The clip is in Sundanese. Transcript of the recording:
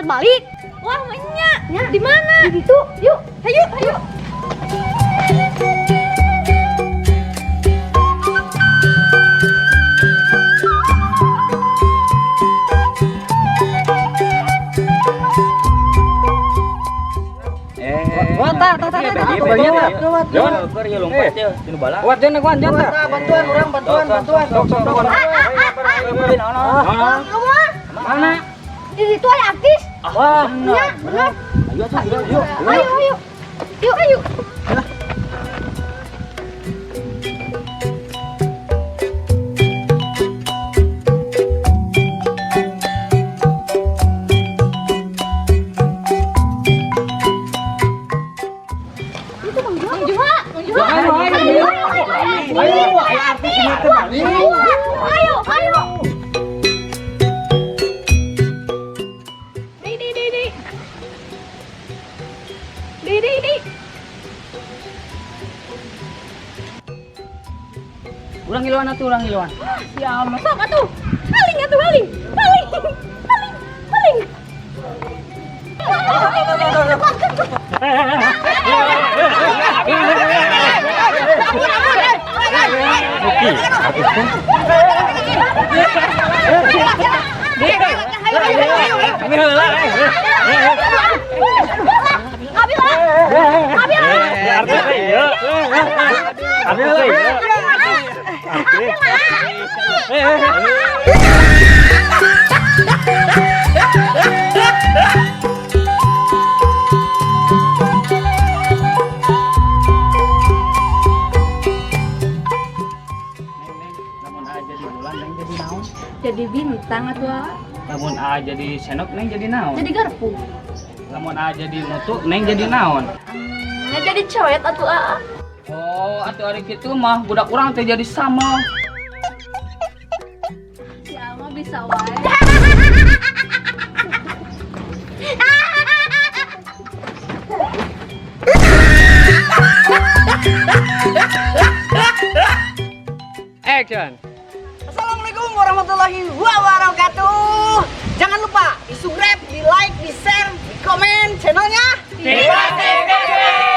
terbalik. Wah, nya. Di mana? Di situ. Yuk, ayo, ayo. Wah, tah, tah, tah, tah. Jon, Eh. Kuat Jon, kuat Jon tah. Bantuan orang, bantuan, bantuan. Sok, sok, sok. Mana? Di situ ada artis. Wah, Ya, benar. ayo ayo yuk. Ayo, ayo. Yuk, ayo. Itu Bang Juha. Bang Juha, Bang Juha. Ayo, ayo, Ayo, ayo. ayo, ayo. Ayo, ayo. Di, di, di, di. Di, di, di. Urang ngiluan atuh, urang ngiluan. Ya Allah, sok atuh. Paling atuh, paling. Paling. Paling. Paling. Oke, Kami heula. Ambil lah. Ambil lah. Artis teh ieu. Artis teh ieu. Artis. Eh. Neng, neng, lamun aa jadi bulan, neng jadi naon? Jadi bintang atuh ah. Lamun aa jadi sendok, neng jadi naon? Jadi garpu. Lamun aa jadi mutu, neng jadi naon? Nggak jadi coet atuh ah. Oh, atuh ari kitu mah budak urang teh jadi sama. Ya mah bisa wae. Action. Assalamualaikum warahmatullahi wabarakatuh. Jangan lupa di subscribe, di like, di share, di komen channelnya. Tiba TV.